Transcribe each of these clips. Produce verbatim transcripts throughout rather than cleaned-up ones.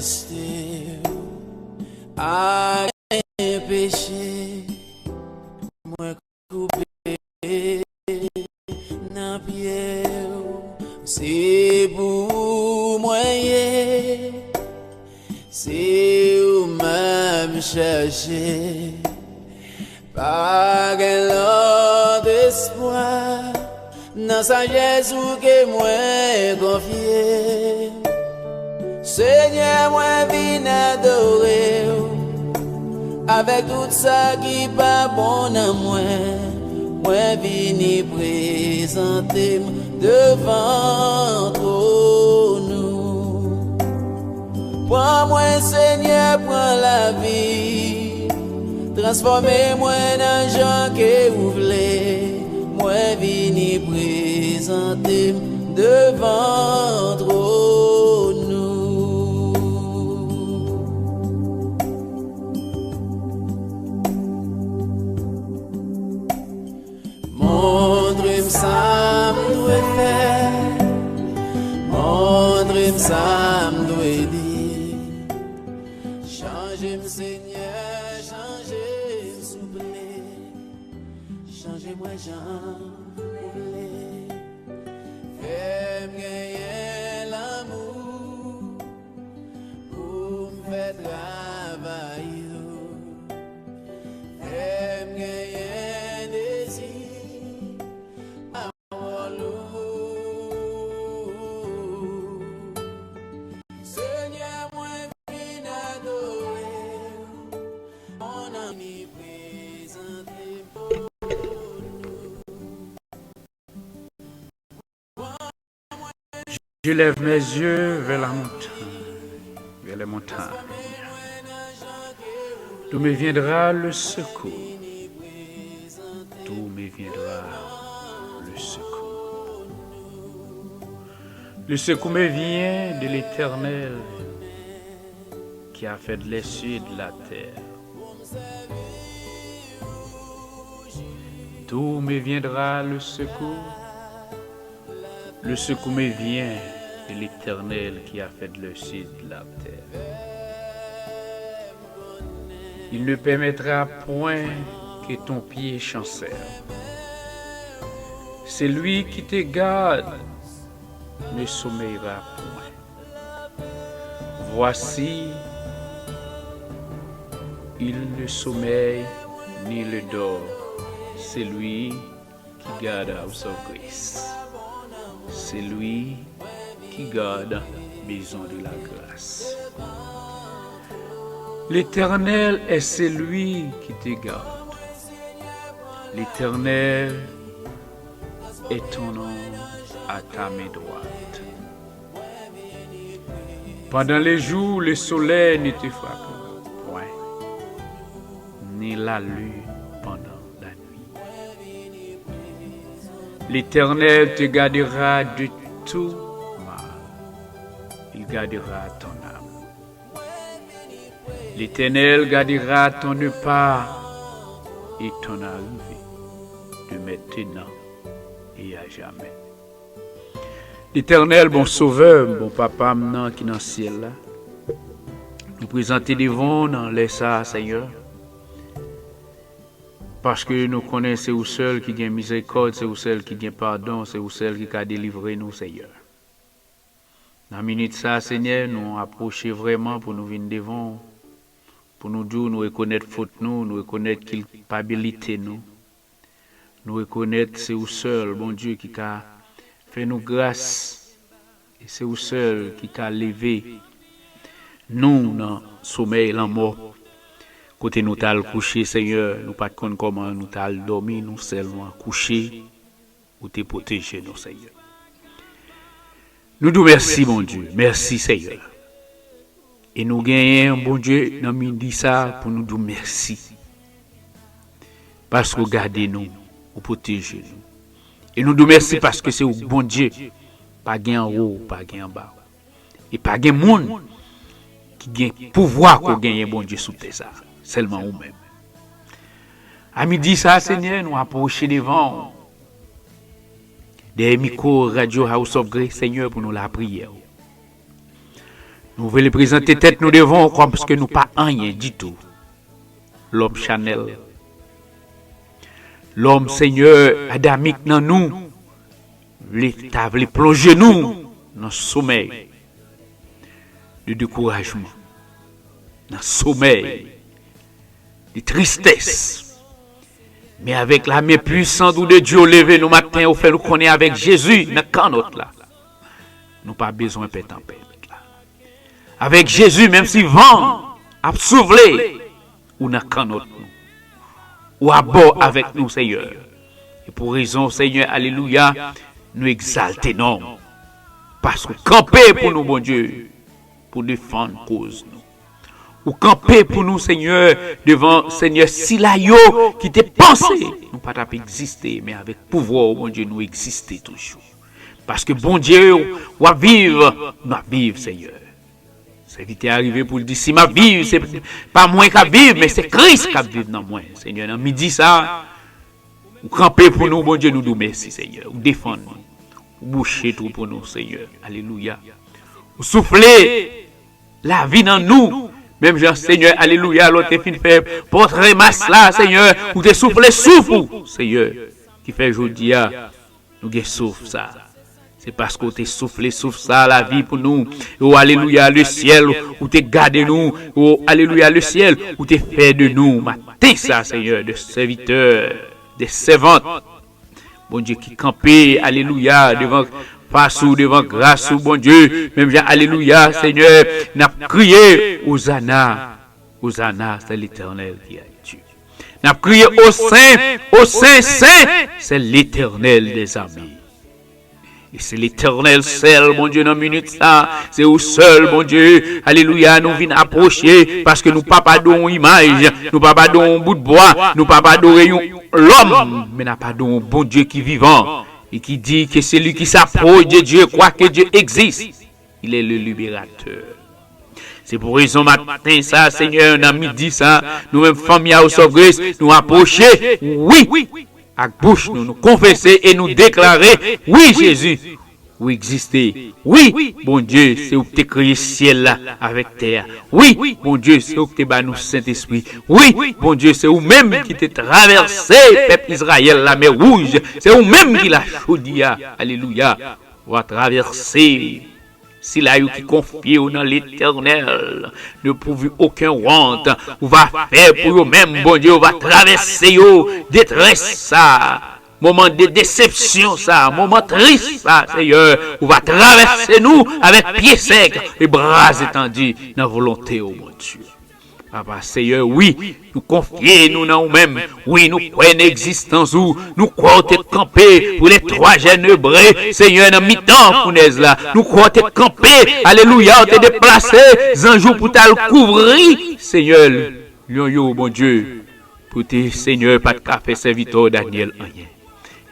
Majesté, a gen peche mwen koupe nan pye w. Se pou ou mwen ye, se ou m ap chache. Pa gen lòt espwa nan sajès ou ke mwen konfye. Senyè, mwen vin adore w avèk tout sa ki pa bon nan mwen. Mwen vini prezante m devan twòn ou. Pran mwen, Senyè, pran lavi. Transfòme mwen nan jan ke ou vle. Mwen vini prezante m devan twòn ou. Montre m sa m dwe fè. Montre m sa m dwe di. Chanje m, Senyè, chanje m, souple. Chanje mwen jan ou vle. Fè m genyen lanmou pou m fè travay ou. Fè m genyen dezi pawòl ou. Senyè, mwen vin adore w. Mon ami prezante m pou nou. Je lève mes yeux vers la montagne, vers les montagnes. D'où me viendra le secours? D'où me viendra le secours? Le secours me vient de l'Éternel qui a fait les cieux et la terre. D'où me viendra le secours? Le secours me vient de l'Éternel qui a fait le ciel et la terre. Il ne permettra point que ton pied chancelle. Celui qui te garde ne sommeillera point. Voici, il ne sommeille ni ne dort, celui qui garde House of Grace, celui qui garde Maison de la Grâce. L'Éternel est celui qui te garde. L'Éternel est ton nom à ta main droite. Pendant les jours, le soleil ne te frappera point, ni la lune pendant la nuit. L'Éternel te gardera de tout mal. Il gardera ton âme. L'Éternel gardera ton départ et ton arrivée, de maintenant et à jamais. Letènèl, bon Sovè m, bon Papa m nan ki nan syèl la, nou prezante devan w nan lè sa a, Senyè, paske nou konnen se ou sèl ki gen mizerikòd, se ou sèl ki gen padon, se ou sèl ki ka delivre nou, Senyè. Nan minit sa a, Senyè, nou apwoche vrèman pou nou vin devan w, pou nou di w nou rekonèt fot nou, nou rekonèt kilpabilite nou. Nou rekonèt se ou sèl, Bondye, ki ka fè nou gras, e se ou sèl ki ka leve nou nan somèy lanmò. Kote nou t al kouche, Senyè, nou pa t konn kòman nou t al dòmi, nou sèlman kouche, ou te pwoteje nou, Senyè. Nou di w mèsi, Bondye. Mèsi, Senyè. E nou genyen, Bondye, nan midi sa a pou nou di w mèsi. Paske w gade nou, ou pwoteje nou. E nou di w mèsi paske se ou k Bondye. Pa gen anwo w, pa gen anba w. E pa gen moun ki gen pouvwa ke w genyen, Bondye, sou tè sa a. Sèlman ou menm. A midi sa a, Senyè, nou apwoche devan w. Dèyè mikwo Radyo House of Grace, Senyè, pou nou lapriyè w. Nou vle prezante tèt nou devan w kòm paske nou pa anyen ditou. Lòm chanèl. Lòm, Senyè, adamik nan nou, vle, ta vle plonje nou nan somèy de dekourajman, nan somèy de tristès. Men avèk la men pwisant ou de Dye, ou leve nou maten, ou fè nou konnen avèk Jezi nan kannòt la, nou pa bezwen pè tanpèt la. Avèk Jezi, menm si van ap soufle, ou nan kannòt nou. Ou abò avèk nou, Senyè. E pou rezon, Senyè, alelouya, nou egzalte non w. Paske w kanpe pou nou, Bondye, pou defann koz nou. Ou kanpe pou nou, Senyè, devan, Senyè, sila yo ki te panse nou pa t ap egziste, men avèk pouvwa w, Bondye, nou egziste toujou. Paske, Bondye, w ap viv, nou ap viv, Senyè. Sèvitè a rive pou l di, si m ap viv, se pa mwen k ap viv, men se Kris k ap viv nan mwen. Senyè, nan midi sa, ou kanpe pou nou, Bondye, nou di w mèsi, Senyè. Ou defann nou. Ou bouche twou pou nou, Senyè. Alelouya. Ou soufle lavi nan nou. Menm jan, Senyè, alelouya, lè w te fin fè pòtre mas la, Senyè, ou te soufle souf ou, Senyè, ki fè jodi a, nou gen souf sa. Se paske w te soufle souf sa, lavi pou nou. O, alelouya, lesyèl, ou te gade nou. O, alelouya, lesyèl, ou te fè de nou, maten sa, Senyè, de sèvitè, de sèvant. Bondye ki kanpe, alelouya, devan fas ou, devan gras ou, Bondye. Menm jan, alelouya, Senyè, n ap kriye, Ozana, Ozana, c'est l'Éternel qui est Dieu. N ap kriye, o sen, o sen, sen, c'est l'Éternel des armées. E se Letènèl sèl, Bondye, nan minit sa. Se ou sèl, Bondye. Alelouya, nou vin apwoche, paske nou p ap adore yon imaj, nou p ap adore yon bout bwa, nou p ap adore yon lòm, men n ap adore yon Bondye ki vivan e ki di que celui qui s'approche de Dieu croit que Dieu existe. Il est le libérateur. Se pou rezon maten sa, Senyè, nan midi sa, nou menm fanmi House of Grace, nou apwoche, wi, ak bouch nou, nou konfese e nou deklare, wi, Jezi, ou egziste. Wi, Bondye, se ou ki te kreye syèl la avèk tè a. Wi, Bondye, se ou ki te ba nou Sentespri. Wi, Bondye, se ou menm ki te travèse pèp Izrayèl Lamè Wouj. Se ou menm ki lachodi a. Alelouya. Ou a travèse sila yo ki konfye yo nan Letènèl, ne pourvu aucun want, ou va fè pou yo menm, Bondye, ou va travèse yo, detrès sa, moman de desepsyon sa, moman tris sa, Senyè, ou va travèse nou avèk pye sèk e bra etandi nan volonte w, Bondye. Papa, Senyè, wi, nou konfye nou nan ou menm. Wi, nou kwè nan egzistans ou. Nou kwè ou te kanpe pou les trois jeunes Hébreux, Senyè, nan mitan founèz la. Nou kwè ou te kanpe, alelouya, ou te deplase zanj ou pou t al kouvri, Senyè, lyon yo, Bondye, pou te, Senyè, pa t ka fè sèvitè w Danyèl anyen.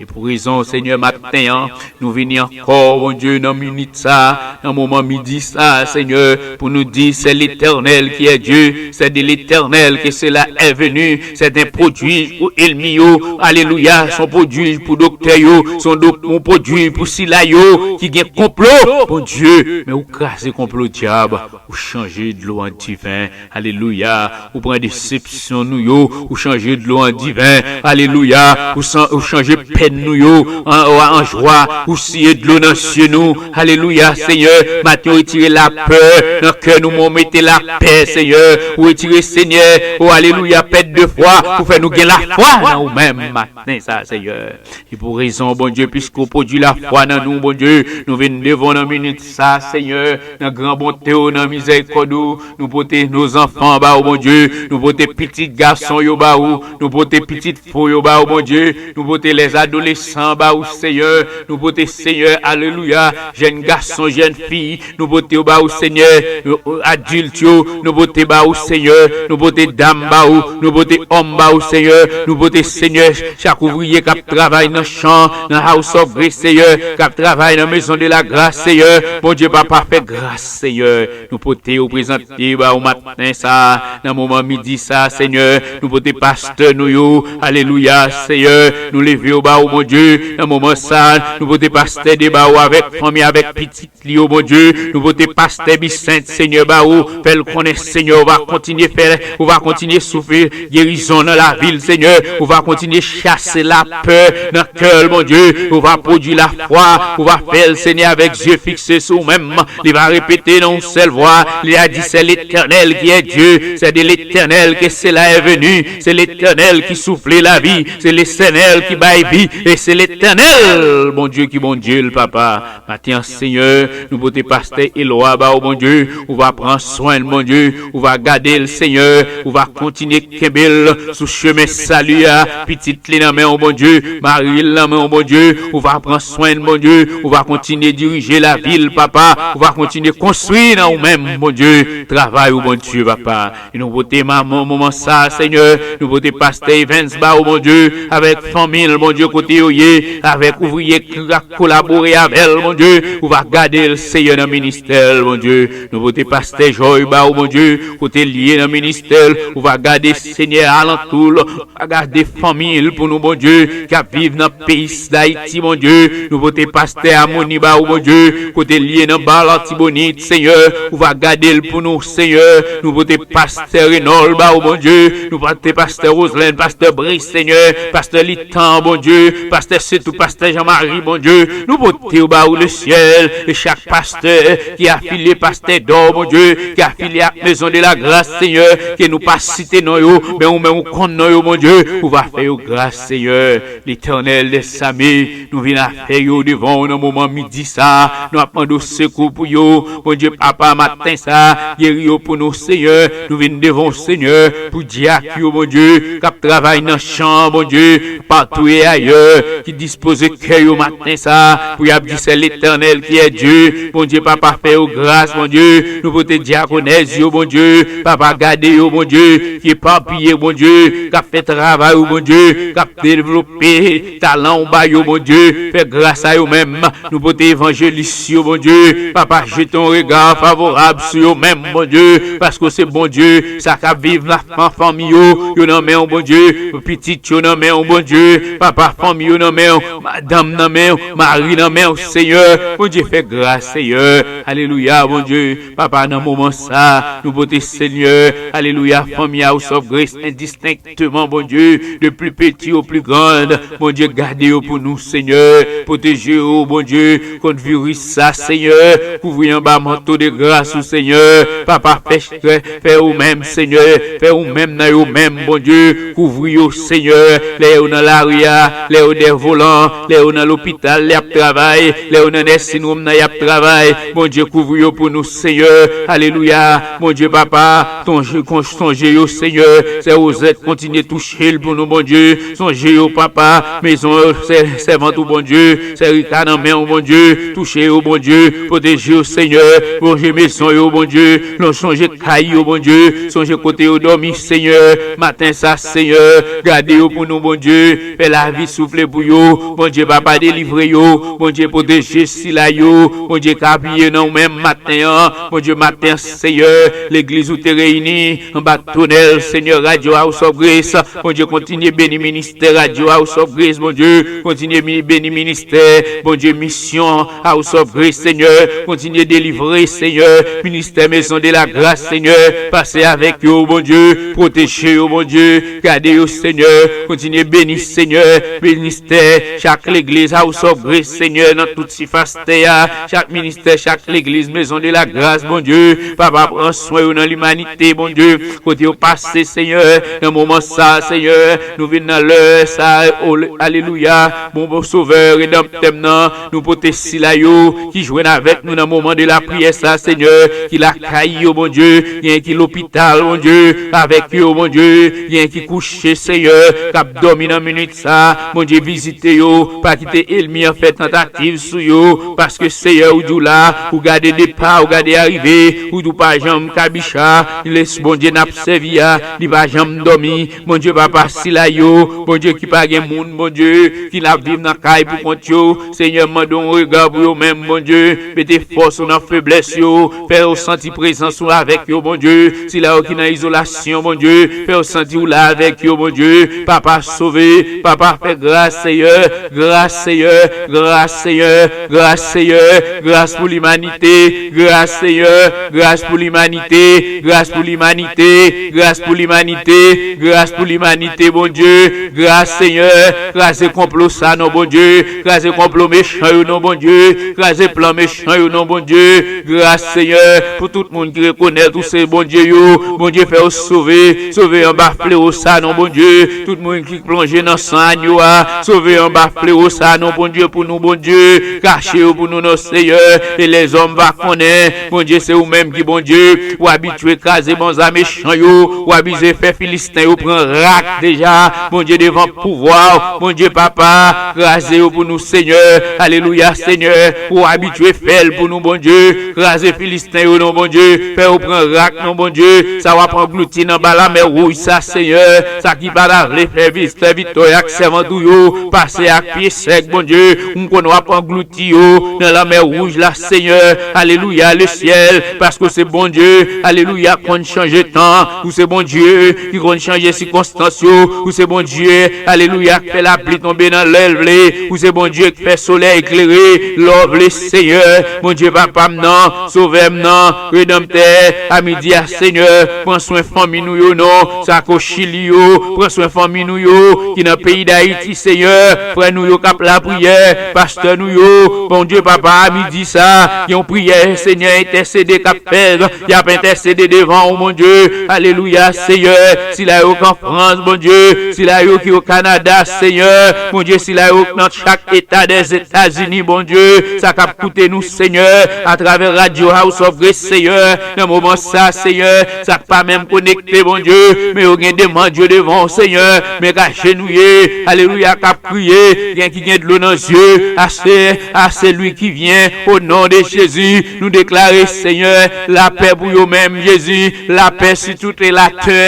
E pou rezon, Senyè, maten an, nou vini ankò, Bondye, nan minit sa, nan moman midi sa, Senyè, pou nou di, c'est l'Éternel qui est Dieu, c'est de l'Éternel que cela est venu, c'est un prodige pou ènmi yo, alelouya, se yon pwodui pou doktè yo, se yon dok-, yon pwodui pou sila yo ki gen konplo, Bondye, men ou kraze konplo dyab, ou chanje dlo an diven, alelouya, ou pran desepsyon nou yo, ou chanje dlo an diven, alelouya, ou san-, ou chanje pèn nou yo an, an, an jwa, ou siye dlo nan zye nou, alelouya, Senyè, maten ou retire lapè nan kè nou, men ou mete lapè, Senyè, ou retire, Senyè, o, alelouya, pèt de fwa, pou fè nou gen lafwa nan ou menm maten sa, Senyè. E pou rezon, Bondye, piske ou pwodui lafwa nan nou, Bondye, nou vin devan w nan minit sa, Senyè, nan gran bonte w, nan mizèrikòd ou, nou pote nos enfants ba ou, Bondye, nou pote pitit gason yo ba ou, nou pote pitit fi yo ba ou, Bondye, nou pote les adolescents ba ou, Senyè, nou pote, Senyè, alelouya, jèn gason, jèn fi, nou pote yo ba ou, Senyè, adilt yo, nou pote ba ou, Senyè, nou pote dam ba ou, nou pote òm ba ou, Senyè, nou pote, Senyè, chak ouvriye k ap travay nan chan, nan House of Grace, Senyè, k ap travay nan Maison de la Grâce, Senyè, Bondye Papa, fè gras, Senyè, nou pote yo prezante ba ou maten sa, nan moman midi sa, Senyè, nou pote pastè nou yo, alelouya, Senyè, nou leve yo ba ou, Bondye, nan moman sa, nou pote pastè Deba ou avèk fanmi, avèk pitit li, o Bondye. Nou pote pastè Bisent, Senyè, ba ou, fè l konnen, Senyè, ou va kontinye fè, ou va kontinye soufle gerizon nan lavi l, Senyè. Ou va kontinye chase lapè nan kè l, Bondye. Ou va pwodui lafwa, ou va fè l, Senyè, avèk zye fikse sou ou menm. Li va repete nan yon sèl vwa, li a di, c'est l'Éternel qui est Dieu, c'est de l'Éternel que cela est venu, c'est l'Éternel qui souffle la vie, c'est l'Éternel qui bay vi, e se Letènèl, Bondye ki Bondye l, papa. Maten an, Senyè, nou pote pastè Elwa ba ou, Bondye. Ou va pran swen l, Bondye. Ou va gade l, Senyè. Ou va kontinye kenbe l sou chemen sali a. Pitit li nan men w, Bondye. Mari l nan men w, Bondye. Ou va pran swen l, Bondye. Ou va kontinye dirije lavi l, papa. Ou va kontinye konstwi nan ou menm, Bondye. Travay ou, Bondye, papa. E nou pote manman moman sa, Senyè. Nou pote pastè Evans ba ou, Bondye, avèk fanmi l, Bondye, kote yo ye, avèk ouvriye k ap kolabore avè l, Bondye. Ou va gade l, Senyè, nan ministè l, Bondye. Nou pote pastè Joy ba ou, Bondye, kote l ye nan ministè l. Ou va gade, Senyè, alantou l. Gade fanmi l pou nou, Bondye, k ap viv nan peyi Dayiti, Bondye. Nou pote pastè Amoni ba ou, Bondye, kote l ye nan ba Latibonit, Senyè. Ou va gade l pou nou, Senyè. Nou pote pastè Renòl ba ou, Bondye. Nou pote pastè Roselèn, pastè Bris, Senyè. Pastè Litan, Bondye. Pastè Setou, pastè Jean-Marie, Bondye. Nou pote yo ba ou, Lesyèl. E chak pastè ki afilye, pastè Dò, Bondye, ki afilye ak Maison de la Grâce, Senyè, ke nou pa site non yo, men ou menm ou konn non yo, Bondye, ou va fè yo gras, Senyè. Letènèl dèzame, nou vin afè yo devan w nan moman midi sa. Nou ap mande w sekou pou yo, Bondye, papa, maten sa, geri yo pou nou, Senyè. Nou vin devan w, Senyè, pou dyak yo, Bondye, k ap travay nan chan, Bondye, patou e ayè, ki dispoze kè yo maten sa, pou y ap di, c'est l'Éternel qui est Dieu. Bondye, papa, fè yo gras, Bondye. Nou pote dyakonèz yo, Bondye. Papa, gade yo, Bondye, ki epapiye, Bondye, k ap fè travay ou, Bondye, k ap devlope talan ou ba yo, Bondye. Fè gras a yo menm. Nou pote evanjelis yo, Bondye. Papa, jete yon rega favorab sou yo menm, Bondye, paske w se Bondye, sa k ap viv la nan fanmi yo, yo nan men w, Bondye. Pitit yo nan men w, Bondye. Papa, fanmi yo nan men w. Madanm nan men w. Mari nan men w, Senyè. Bondye, fè gras, Senyè. Alelouya, Bondye. Papa, nan moman sa, nou pote, Senyè, alelouya, fanmi House of Grace, endistenkteman, Bondye, de pli peti o pli grand. Bondye, gade yo pou nou, Senyè. Pwoteje yo, Bondye, kont viris sa, Senyè. Kouvri anba manto de gras ou, Senyè. Papa, fè, fè, fè ou menm, Senyè. Fè ou menm nan yo menm, Bondye. Kouvri yo, Senyè. Lè yo nan lari a, lè yo dèyè volan, lè yo nan lopital, y ap travay, lè yo nan nursing home nan, y ap travay. Bondye, kouvri yo pou nou, Senyè. Alelouya. Bondye, papa, sonje, kon-, sonje yo, Senyè. Sè Wozèt, kontinye touche l pou nou, Bondye. Sonje yo, papa. Mezon yo, sè, sèvant ou, Bondye. Sè Rika nan men w, Bondye. Touche yo, Bondye. Pwoteje yo, Senyè. Bondye, mezon yo, Bondye. Non, sonje kay yo, Bondye. Sonje kote yo dòmi, Senyè. Maten sa, Senyè. Gade yo pou nou, Bondye. Fè lavi soufle pou yo. Bondye, papa, delivre yo. Bondye, pwoteje sila yo. Bondye, k apiye nan ou menm maten an. Bondye, maten an, Senyè, legliz ou te reyini anba tonèl, Senyè, Radyo House of Grace. Bondye, kontinye beni ministè Radyo House of Grace, Bondye. Kontinye mi-, beni ministè, Bondye, misyon House of Grace, Senyè. Kontinye delivre, Senyè. Ministè Maison de la Grâce, Senyè. Pase avèk yo, Bondye. Pwoteje yo, Bondye. Gade yo, Senyè. Kontinye beni, Senyè. Ministè chak legliz House of Grace, Senyè, nan tout sifas tè a. Chak ministè, chak legliz Maison de la Grâce, Bondye. Papa, pran swen yo nan limanite, Bondye. Kote yo pase, Senyè, nan moman sa, Senyè, nou vin nan lè sa, o, alelouya, bon, bon Sovè, Redanmtè m nan, nou pote sila yo ki jwenn avèk nou nan moman de lapriyè sa, Senyè, ki lakay yo, Bondye, gen ki lopital, Bondye, avèk yo, Bondye, gen ki kouche, Senyè, k ap dòmi nan minit sa, Bondye, vizite yo, pa kite ènmi an fè tantativ sou yo, paske Seyè, ou di w la, ou gade depa, ou gade arive, ou di w pa janm kabicha, lès Bondye n ap sèvi a, li pa janm dòmi, Bondye papa sila yo, Bondye ki pa gen moun, Bondye, ki n ap viv nan kay pou kont yo, Senyè, mande yon rega pou yo menm, Bondye, mete fòs ou nan feblès yo, fè yo santi prezans ou avèk yo, Bondye, sila yo ki nan izolasyon, Bondye, fè yo santi ou la avèk yo, Bondye, papa sove, papa fè Gras, Senyè, gras, Senyè, gras, Senyè, gras, Senyè, gras pou limanite, gras, Senyè, gras pou limanite, gras pou limanite, gras pou limanite, gras pou limanite, Bondye, gras, Senyè, kraze konplo sa, non, Bondye, kraze konplo mechan yo, non, Bondye, kraze plan mechan yo, non, Bondye, gras, Senyè, pou tout moun ki rekonèt ou se Bondye yo, Bondye fè yo sove, sove anba flewo sa, non, Bondye, tout moun ki plonje nan san agno a, sove anba flewo sa, non, Bondye, pou nou, Bondye, kache yo pou nou, non, Senyè, e lèzòm va konnen, Bondye, se ou menm ki Bondye, ou abitye kraze banza mechan yo, ou abitye fè Filisten yo pran rak deja, Bondye, devan pouvwa w, Bondye, Papa, kraze yo pou nou, Senyè, alelouya, Senyè, ou abitye fè l pou nou, Bondye, kraze Filisten yo, non, Bondye, fè yo pran rak, non, Bondye, sa w ap anglouti nan ba lamè wouj sa, Senyè, sa ki pa ta vle fè vi-, sèvitè ak sèvant ou yo pase ak pye sèk, Bondye, m konn w ap anglouti yo nan lamè wouj la, Senyè, alelouya, lesyèl, paske w se Bondye, alelouya, konn chanje tan, ou se Bondye ki konn chanje sikonstans yo, ou se Bondye, alelouya, k fè lapli tonbe nan lè l vle, ou se Bondye k fè solèy klere lè w vle, Senyè, Bondye, Papa m nan, Sovè m nan, Redanmtè a midi a, Senyè, pran swen fanmi nou yo, non, sa k o Chili yo, pran swen fanmi nou yo, ki nan peyi Dayiti, Senyè, frè nou yo k ap lapriyè, pastè nou yo, Bondye, Papa, a midi sa, gen yon priyè, Senyè, entèsede k ap fèt, y ap entèsede devan ou, Bondye, alelouya, Senyè, sila yo k an Frans, Bondye, sila yo ki o Kanada, Senyè, Bondye, sila yo k nan chak eta dèzetazini, Bondye, sa k ap koute nou, Senyè, atravè radyo House of Grace, Senyè, nan moman sa, Senyè, sa k pa menm konekte, Bondye, men yo gen demann yo devan w, Senyè, men k ajenouye, alelouya, k ap kriye, gen ki gen dlo nan zye, ase, ase lwi ki vyen, o non de Jezi, nou deklare, Senyè, lapè pou yo menm, Jezi, lapè si tout e latè,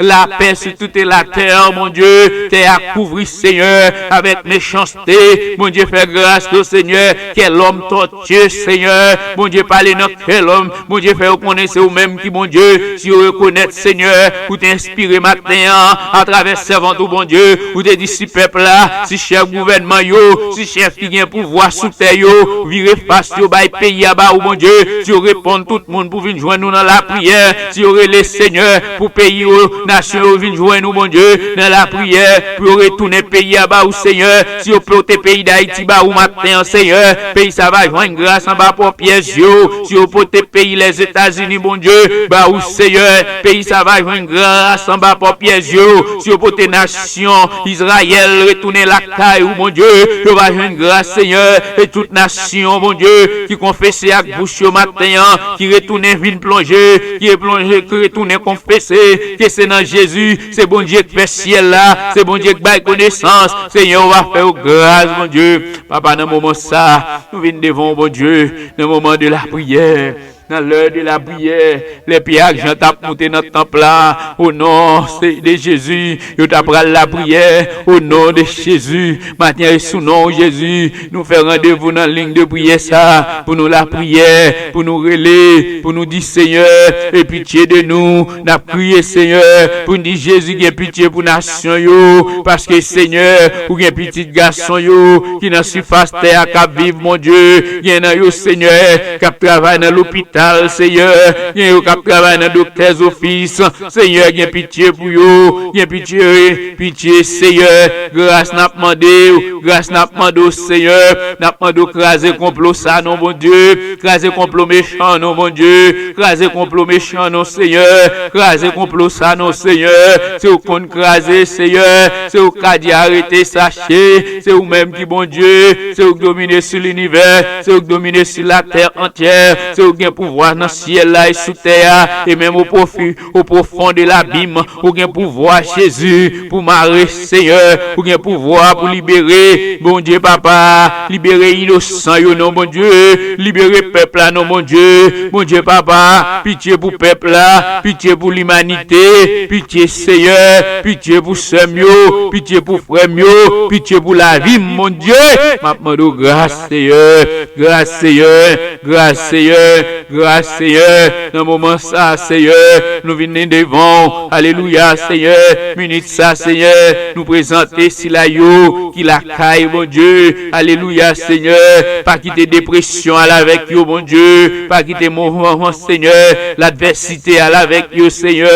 lapè si tout e latè, Bondye, tè a kouvri, Senyè, avèk mechanste, Bondye, fè gras, o Senyè, kè lòm tòtye, Senyè, Bondye, pale nan kè lòm, Bondye, fè yo konnen se ou menm ki Bondye, si yo rekonèt, Senyè, ou te enspire maten an, atravè sèvant ou, Bondye, ou te di si pèp la, si chèf gouvènman yo, si chèf ki gen pouvwa sou tè yo, vire fas yo bay peyi a ba ou, Bondye, si yo reponn tout moun pou vin jwenn nou nan lapriyè, si yo rele, Senyè, pou peyi yo, nasyon yo vin jwenn ou, Bondye, nan lapriyè, pou yo retounen peyi a ba ou, Senyè, si yo pote peyi Dayiti ba ou maten an, Senyè, peyi sa va jwenn gras anba pwòp pyè zye w, si yo pote peyi Lèzetazini, Bondye, ba ou, Senyè, peyi sa va jwenn gras anba pwòp pyè zye w, si yo pote nasyon Izrayèl retounen lakay ou, Bondye, yo va jwenn gras, Senyè, e tout nasyon, Bondye, ki konfese ak bouch yo maten an, ki retounen vin plonje, ki replonje, ki retounen konfese, ke se nan Jezi, se Bondye k fè syèl la, se Bondye k bay konesans, Senyè, ou va fè yo gras, Bondye. Papa, nan moman sa, nou vin devan w, Bondye, nan moman de lapriyè, nan lè de lapriyè, lè Pyè ak Jan t ap moute nan tanp la, o non de Jezi, yo ta pral lapriyè, o non de Jezi, maten e sou non w, Jezi, nou fè randevou nan liy de priyè sa, pou nou lapriyè, pou nou rele, pou nou di, Senyè, e pitye de nou, n ap kriye, Senyè, pou n di, Jezi, gen pitye pou nasyon yo, paske, Senyè, ou gen pitit gason yo, ki nan sifas tè a k ap viv, Bondye, gen nan yo, Senyè, k ap travay nan lopital, Senyè, gen yo k ap travay nan doktè zofis, Senyè, gen pitye pou yo, gen pitye, pitye, Senyè, gras n ap mande w, gras n ap mande w, Senyè, n ap mande w kraze konplo sa, non, Bondye, kraze konplo mechan, non, Bondye, kraze konplo mechan, non, Senyè, kraze konplo sa, non, Senyè, se ou konn kraze, Senyè, se ou ka di arete, sache, se ou menm ki Bondye, se ou k domine sou linivè, se ou k domine sou latè antyè, se ou k gen pouvwa nan syèl la e sou tè a, e menm o pwofi, o pwofon de labim, ou gen pouvwa, Jezi, pou mare, Senyè, ou gen pouvwa pou libere, Bondye Papa, libere inosan yo, non, Bondye, libere pèp la, non, Bondye, Bondye Papa, pitye pou pèp la, pitye pou limanite, pitye, Senyè, pitye pou sè m yo, pitye pou frè m yo, pitye pou lavi m, Bondye, m ap mande w gras, Senyè, gras, Senyè, gras, Senyè, Gras, Senyè, nan moman sa, Senyè, nou vini devan w. Alelouya, Senyè, minit sa, Senyè, nou prezante sila yo ki lakay, Bondye. Alelouya, Senyè, pa kite depresyon al avèk yo, Bondye. Pa kite moman, Senyè, ladvèsite al avèk yo, Senyè.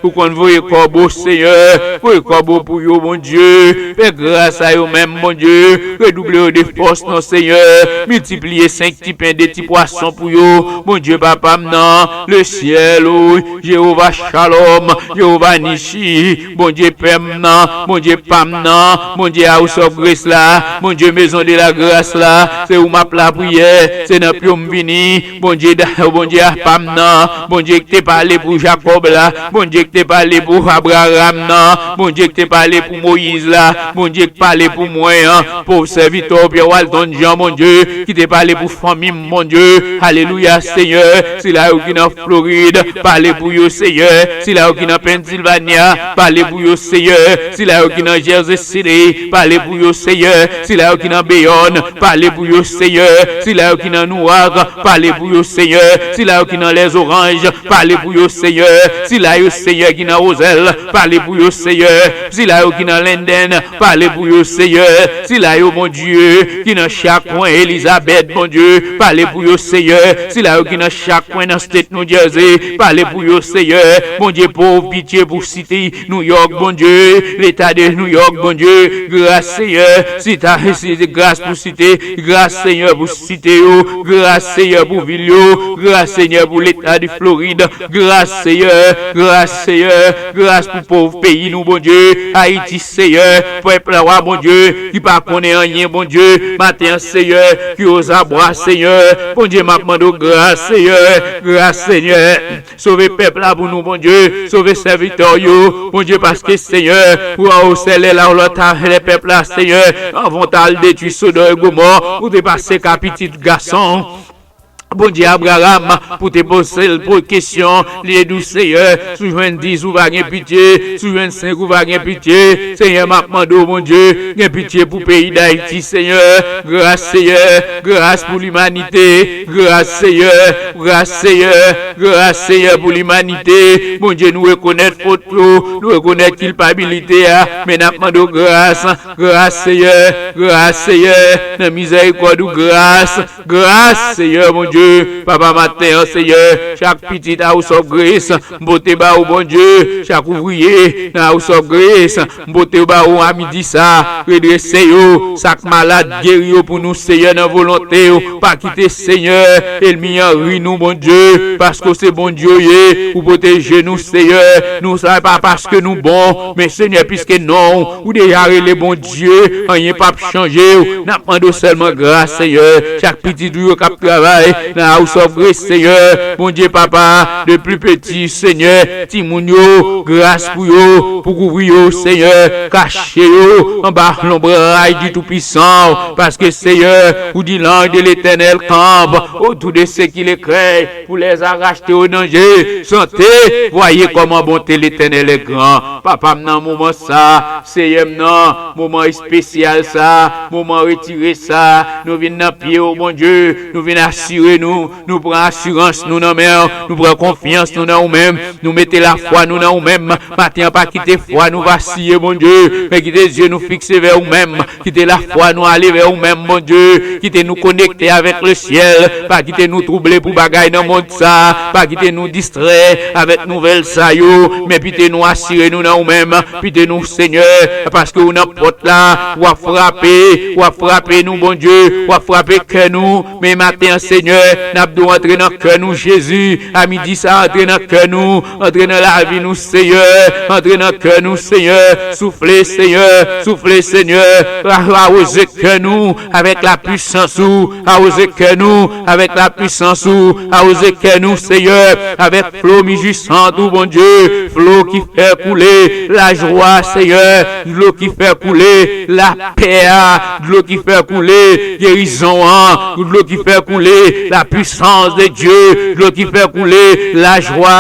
Ou konn voye kòbo, Senyè. Voye kòbo pou yo, Bondye. Fè gras a yo menm, Bondye. Redouble yo de fòs, non, Senyè. Miltipliye senk ti pen, de ti pwason pou yo. Bondye, papa m nan, le syèl, o Jewova Shalom, Jewova Nisi, Bondye pè m nan, Bondye pa m nan, Bondye House of Grace la, Bondye Maison de la Grâce la, se ou m ap lapriyè, se nan pye w m vini, Bondye da, Bondye apa m nan, Bondye ki te pale pou Jakòb la, Bondye ki te pale pou Abraram nan, Bondye ki te pale pou Moyiz la, Bondye ki pale pou mwen an, pòv sèvitè w Pierre Walton Jean, Bondye, ki te pale pou fanmi m, Bondye. Alelouya, Senyè, sila yo ki nan Florid, pale pou yo, Senyè, sila yo ki nan Pennsylvania, pale pou yo, Senyè, sila yo ki nan Jersey City, pale pou yo, Senyè, sila yo ki nan Bayonne, pale pou yo, Senyè, sila yo ki nan Newark, pale pou yo, Senyè, sila yo ki nan Les Oranges, pale pou yo, Senyè, sila yo, Senyè, ki nan Roselle, pale pou yo, Senyè, sila yo ki nan Linden, pale pou yo, Senyè, sila yo, Bondye, ki nan chak kwen Elizabeth, Bondye, pale pou yo, Senyè, sila yo ki nan chak kwen nan state New Jersey, pale pou yo, Senyè, Bondye, pòv pitye pou site New York, Bondye, leta de New York, Bondye, gras, Senyè, si ta, si, gras pou site, gras, Senyè, pou site yo, gras, Senyè, pou vil yo, gras, Senyè, pou leta de Florid, gras, Senyè, gras, Senyè, gras pou pòv peyi nou, Bondye, Ayiti, Senyè, pèp la, wa, Bondye, ki pa konnen anyen, Bondye, maten an, Senyè, ki ozabwa, Senyè, Bondye, m ap mande w gras, Senyè, gras, Senyè. Sove pèp la pou nou, Bondye. Sove sèvitè w yo, Bondye, paske, Senyè, ou a osè lè la, ou lòt a lè pèp la, Senyè, anvan w ta al detwi Sodòm e Gomò, ou te pase ka pitit gason. Bondye Abraram, pou te poze l pou kesyon, li te di w, Senyè, si w jwenn dis, ou va gen pitye, si w jwenn senk, ou va gen pitye. Senyè, m ap mande w, Bondye, gen pitye pou peyi Dayiti, Senyè. Gras, Senyè, gras pou limanite, gras, Senyè, gras, Senyè, gras, Senyè, pou limanite. Bondye, nou rekonèt fot yo, nou rekonèt kilpabilite a, men n ap mande w gras, gras, Senyè, gras, Senyè, nan mizèrikòd ou, gras, gras, Senyè, Bondye, papa, maten an, Senyè, chak pitit House of Grace, m pote ba ou, Bondye, chak ouvriye nan House of Grace, m pote yo ba ou a midi sa, redrese yo, sa k malad, geri yo pou nou, Senyè, nan volonte w, pa kite, Senyè, ènmi an ri nou, Bondye, paske w se Bondye w ye, ou pwoteje nou, Senyè, nou sa pa paske nou bon, men, Senyè, piske non w, ou deja rele Bondye, anyen p ap chanje w, n ap mande w sèlman gras, Senyè, chak pitit ou yo k ap travay nan House of Grace, Senyè, Bondye, papa, de pli peti, Senyè, timoun yo, gras pou yo, pou kouvri yo, Senyè, kache yo anba lonbray di Toupisan, paske, Senyè, ou di, l'ange de l'Éternel campe autour de ceux qui le craignent pour les arracher au danger. Sentez, voyez comment bonté l'Éternel est grand. Papa m nan moman sa, Senyè m nan moman espesyal sa, moman retire sa, nou vin nan pye w, Bondye, nou vin asire nou, nou pran asirans nou nan men w, nou pran konfyans nou nan ou menm, nou mete lafwa nou nan ou menm. Maten an, pa kite fwa nou vasiye, Bondye, men kite zye nou fikse vè ou menm, kite lafwa nou ale vè ou menm, Bondye, kite nou konekte avèk lesyèl, pa kite nou twouble pou bagay nan mond sa, pa kite nou distrè avèk nouvèl sa yo, men pite nou asire nou nan ou menm, pite nou, Senyè, paske ou nan pòt la, w ap frape, w ap frape nou, Bondye, w ap frape kè nou, men maten an, Senyè, n ap di w antre nan kè nou, Jezi, a midi sa, antre nan kè nou, antre nan lavi nou, Senyè, antre nan kè nou, Senyè, soufle, Senyè, soufle, Senyè, awoze kè nou avèk la pwisans ou, awoze kè nou avèk la pwisans ou, awoze kè nou, Senyè, avèk flo mijisant ou, Bondye, flo ki fè koule lajwa, Senyè, dlo ki fè koule lapè a, dlo ki fè koule gerizon an, dlo ki fè koule La puissance de Dieu, dlo ki fè koule lajwa,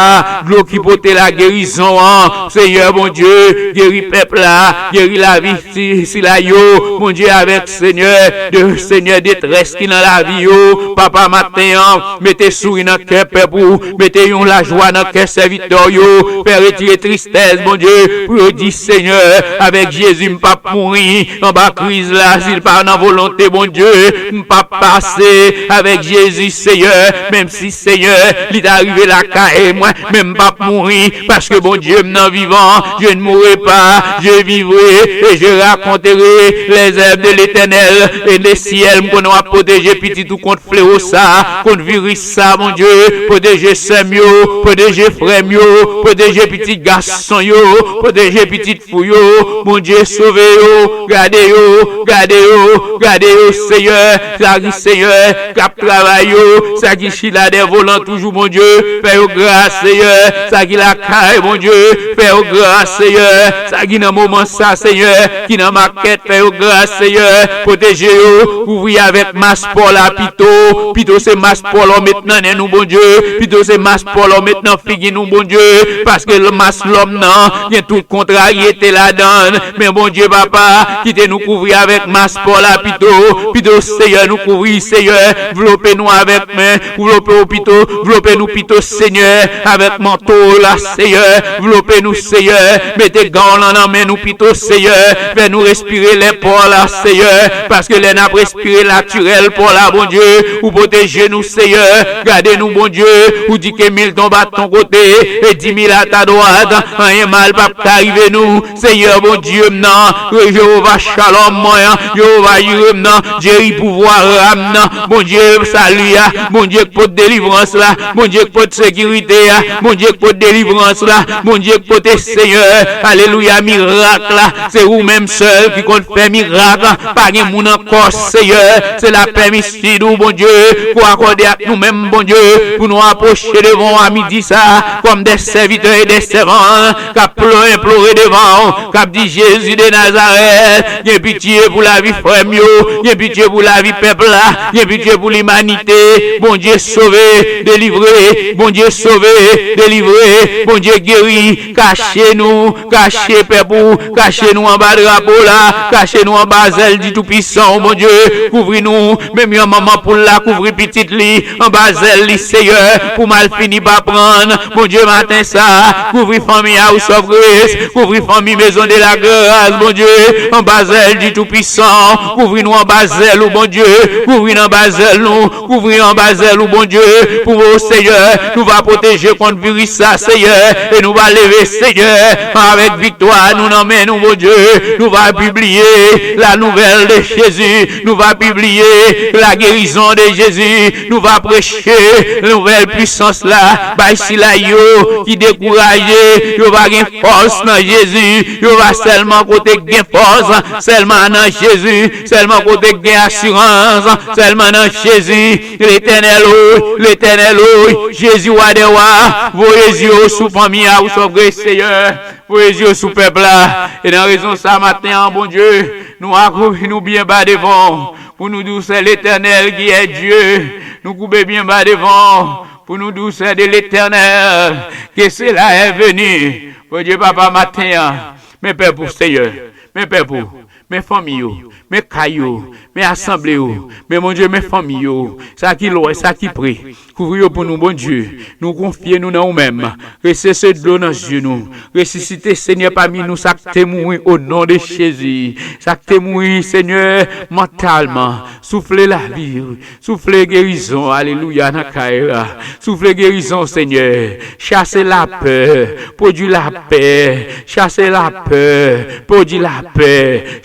dlo ki pote la gerizon an. Senyè Bondye, geri pèp la, geri lavi si, sila yo. Bondye, avèk Senyè, de Senyè, detrès ki nan lavi yo. Papa, maten an, mete souri nan kè pèp ou, mete yon lajwa nan kè sèvitè yo. Fè retire tristès, Bondye, pou yo di, Senyè, avèk Jezi, m p ap mouri anba kriz la, si l pa nan volonte Bondye, m p ap pase. Avèk Jezi, Senyè, menm si, Senyè, li ta rive lakay mwen, men m p ap mouri, paske Bondye m nan vivan. Je ne mourrai pas, je vivrai et je raconterai les œuvres de l'Éternel. E le syèl, m konnen w ap pwoteje pitit ou kont flewo sa, kont viris sa, Bondye. Pwoteje sè m yo, pwoteje frè m yo, pwoteje pitit gason yo, pwoteje pitit fou yo. Bondye, sove yo, gade yo, gade yo, gade yo, Senyè. Sa ki, Senyè, k ap travay yo, sa ki chita dèyè volan toujou, Bondye, fè yo gras, Senyè. Sa ki lakay, Bondye, fè yo gras, Senyè. Sa ki nan moman sa, Senyè, ki nan makèt, fè yo gras, Senyè. Pwoteje yo, kouvri avèk mas pa w la pito. Pito se mas pa w la w met nan nen nou, Bondye. Pito se mas pa w la w met nan figi nou, Bondye. Paske l-, mas lòm nan, gen tout kontraryete ladan l. Men Bondye, Papa, kite nou kouvri avèk mas pa w la pito. Pito, Senyè, nou kouvri, Senyè. Vlope nou avèk men, vlope w pito, vlope nou pito, Senyè, avèk manto w la, Senyè. Vlope nou, Senyè. Mete gan w lan nan men nou pito, Senyè. Fè nou respire lè pa w la, Senyè. Paske lè n ap respire natirèl pa w la, Bondye, ou pwoteje nou, Senyè. Gade nou, Bondye. Ou di ke mil tonbe à ton côté et dix mille à ta droite, anyen mal p ap ka rive nou. Senyè Bondye m nan, Jewova Shalom mwen an, Jewova Jire m nan, Jeri pouvwa m nan, Bondye sali a, Bondye k pot delivrans la, Bondye k pot sekirite a, Bondye k pot delivrans la, Bondye k pote, Senyè, alelouya, mirak la. Se ou menm sèl ki konn fè mirak. Pa gen moun ankò, Senyè. Se lapè misid ou, Bondye, pou akòde ak nou menm, Bondye, pou nou apwoche devan w a midi sa, kòm de sèvitè e de sèvant, k ap plo-, enplore devan w, k ap di, Jezi de Nazarèt, gen pitye pou lavi frè m yo, gen pitye pou lavi pèp la, gen pitye pou limanite. Bondye sove, delivre, Bondye sove, delivre, Bondye geri, kache nou, kache pèp ou, kache nou anba drapo la, kache nou anba zèl di Toupisan, Bondye, kouvri nou, menm yon manman poul la kouvri pitit li, anba zèl li, Seyè, pou malfini pa pran. Bondye, maten sa, kouvri fanmi House of Grace, kouvri fanmi Maison de la Grâce, Bondye, anba zèl di Toupisan, kouvri nou anba zèl ou, Bondye, kouvri n anba zèl nou, kouvri anba zèl ou, Bondye, pou ou, Seyè, nou va pwoteje kont viris sa, Seyè, e nou va leve, Seyè, avèk viktwa nou nan men nou, Bondye, nou va pibliye la nouvèl de Jezi, nou va pibliye la gerizon de Jezi, nou va preche nouvèl pisans la, bay sila yo ki dekouraje, yo va gen fòs nan Jezi, yo va sèlman kote gen fòs, sèlman nan Jezi, sèlman kote gen asirans, sèlman nan Jezi. Letènèl o, Letènèl o, Jezi wa dè wa, voye zye w sou fanmi a, ou sovre Seyè, voye zye w sou pèp la. E nan rezon sa maten an, Bondye, nou akouri nou byen ba devan w, pou nou di w se Letènèl ki è Dye. Nou koube byen ba devan w, pou nou di w se de Letènèl ke sela è veni. Bondye Papa, maten an, men pèp ou, Seyè, men pèp ou, men fanmi yo, men kay yo, men asanble yo, men Bondye, men fanmi yo, sa ki lwen, sa ki pre. Kouvri yo pou nou, Bondye. Nou konfye nou nan ou menm. Resese dlo nan zye nou. Resisite, Senyè, pami nou sa k te mouri o non de Jezi. Sa k te mouri, Senyè, mantalman. Soufle lavi, soufle gerizon, alelouya, nan kay la. Soufle gerizon, Senyè. Chase lapè, pwodui lapè. Chase lapè, pwodui lapè.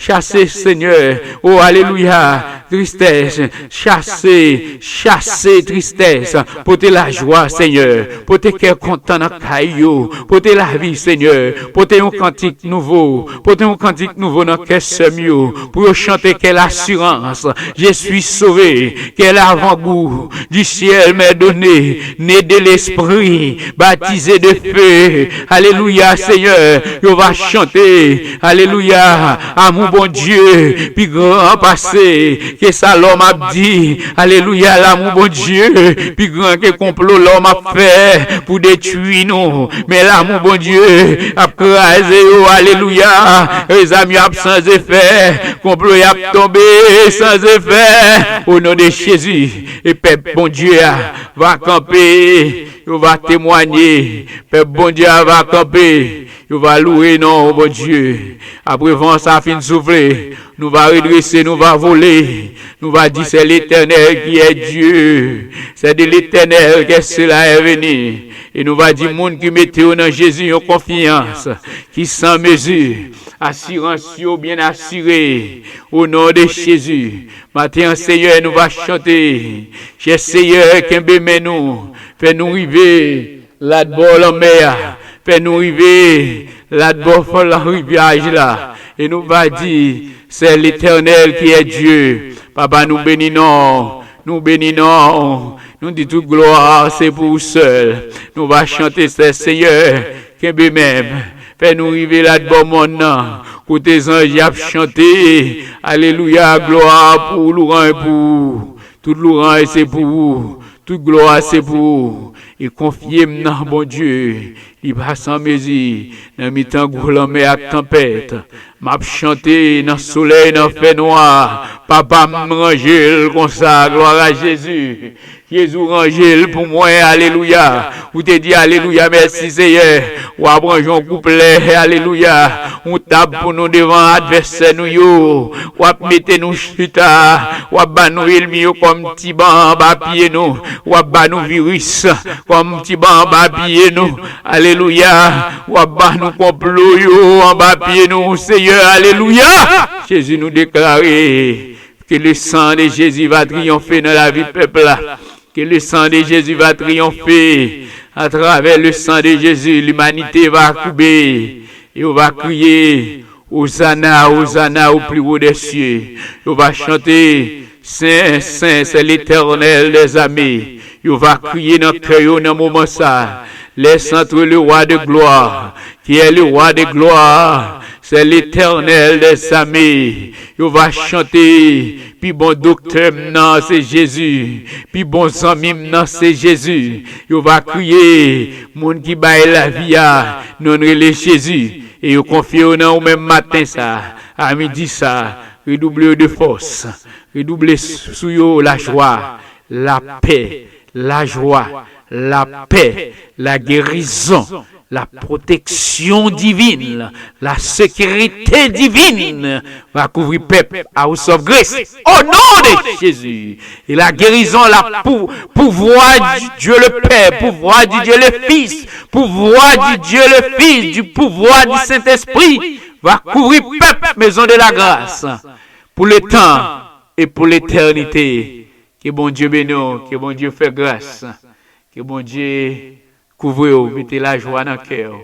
Chase, Senyè. O, alelouya. Tristès, chase, chase tristès. Pote lajwa, Senyè. Pote kè kontan nan kay yo. Pote lavi, Senyè. Pote yon kantik nouvo. Pote yon kantik nouvo nan kè sè m yo. Pou yo chante quelle assurance, je suis sauvé. Quel avant-goût du ciel m'est donné. Né de l'esprit, baptisé de feu. Alelouya, Senyè. Yo va chante. Alelouya. Amou Bondye pi gran pase ke sa lòm ap di. Alelouya, lanmou Bondye pi gran ke konplo lòm ap fè pou detwi nou. Men lanmou Bondye ap kraze yo. Alelouya, e zam yo ap san efè, konplo y ap tonbe san efè. O non de Jezi, e pèp Bondye a va kanpe, yo va temwanye. Pèp Bondye a va kanpe, yo va louwe non Bondye. Apre van sa fin soufle, nou va redrese, nou va vole. Nou va di, c'est l'Éternel qui est Dieu. C'est de l'Éternel que cela est venu. E nou va di, moun ki mete yo nan Jezi yon konfyans ki san mezi, asirans yo byen asire. O non de Jezi, maten an, Seyè, nou va chante. Chè Seyè, kenbe men nou, fè nou rive ladbò lanmè a, fè nou rive ladbò fò la rivyaj la. E nou va di, c'est l'Éternel qui est Dieu. Papa, nou beni non, nou beni non, nou di tout glwa se pou ou sèl. Nou va chante, c'est Seyè, kenbe men m, fè nou rive ladbò mòn nan, kote zanj y ap chante, alelouya, glwa pou ou, louranj pou ou. Tout louranj se pou ou, tout glwa se pou ou. E konfye m nan Bondye, li pa san mezi, nan mitan gwo lanmè ak tanpèt. M ap chante nan solèy, nan fènwa. Papa m ranje l konsa, glwa a Jezi. Jezi ranje l pou mwen, alelouya. Ou te di, alelouya, mèsi Seyè. W ap ranje yon kouplè, alelouya. Yon tab pou nou devan advèsè nou yo. W ap mete nou chita. W ap ba nou ènmi yo kòm ti ban anba pye nou. W ap ba nou viris kòm ti ban anba pye nou. Alelouya. W ap ba nou konplo yo anba pye nou, Seyè. Alelouya. Jezi, nou deklare que le sang de Jésus va triompher dans la vie peuple là. Que le sang de Jésus va triompher. À travers le sang de Jésus, l'humanité va koube. Yo va kriye, Hosanna, Hosanna au plus haut des cieux. Yo va chante, Saint, Saint, c'est l'Éternel des armées. Yo va kriye nan kè yo nan moman sa, les centres, le roi de gloire, qui est le roi de gloire, c'est l'Éternel des armées. Yo va chante, pi bon doktè m nan se Jezi, pi bon zanmi m nan se Jezi. Yo va kriye, moun ki bay lavi a, non rele Jezi. E yo konfye yo nan ou menm maten sa, a midi sa, redouble yo de fòs, redouble sou yo lajwa, lapè, lajwa, lapè, la guérison, la protection divine, la sécurité divine va kouvri pèp House of Grace. Au nom de Jésus. Et la guérison, la pou, pouvoir du Dieu le Père, pouvoir du Dieu le Fils, pouvoir du Dieu le Fils, du pouvoir du Saint-Esprit va kouvri pèp Maison de la Grâce pour le temps et pour l'éternité. Ke Bondye beni w, ke Bondye fè gras, ke Bondye kouvri w, mete lajwa nan kè w,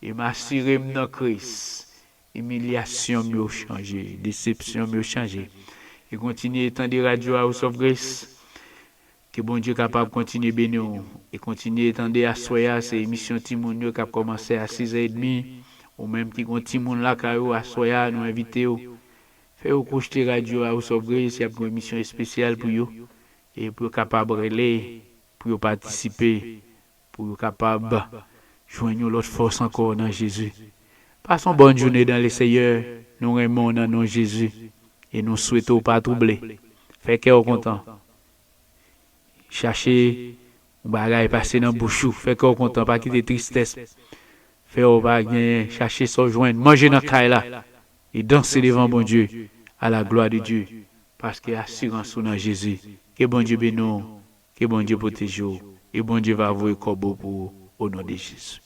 e m asire m nan Kris, imilyasyon m yo chanje, desepsyon m yo chanje. E kontinye tande radyo House of Grace, ke Bondye kapab kontinye beni w, e kontinye tande aswè a, se emisyon timoun yo k ap kòmanse a sis è edmi, ou menm ki gon timoun lakay ou, aswè a, nou envite w, fè yo kwochte radyo House of Grace, y ap gen emisyon espesyal pou yo, e pou yo kapab rele, pou yo patisipe, pou yo kapab jwenn yon lòt fòs ankò nan Jezi. Pase yon bòn jounen dans le Seigneur, nou renmen w nan non Jezi, e nou swete w pa twouble. Fè kè w kontan. Chache yon bagay pase nan bouch ou, fè kè w kontan, pa kite tristès fè w pa genyen, chache sa w jwenn, manje nan kay la, e danse devan Bondye, à la gloire de Dieu, paske asirans ou nan Jezi. Ke Bondye beni w, ke Bondye pwoteje w, e Bondye va voye kòbo pou ou, o non de Jezi.